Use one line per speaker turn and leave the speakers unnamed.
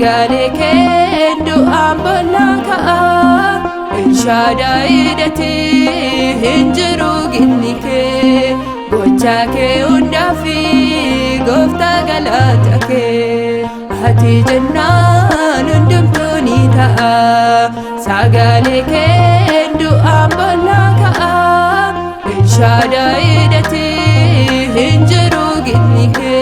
Sagalee keen du'aan bollaa ka'a. Elshaadaa hidhatee hin jiru ginni kee. Gochaa kee hundaa fi gooftaa galata kee. Ati jennaan hundumtuu ni ta'a. Sagalee keen du'aan bollaa ka'a. Elshaadaa hidhatee hin jiru ginni kee.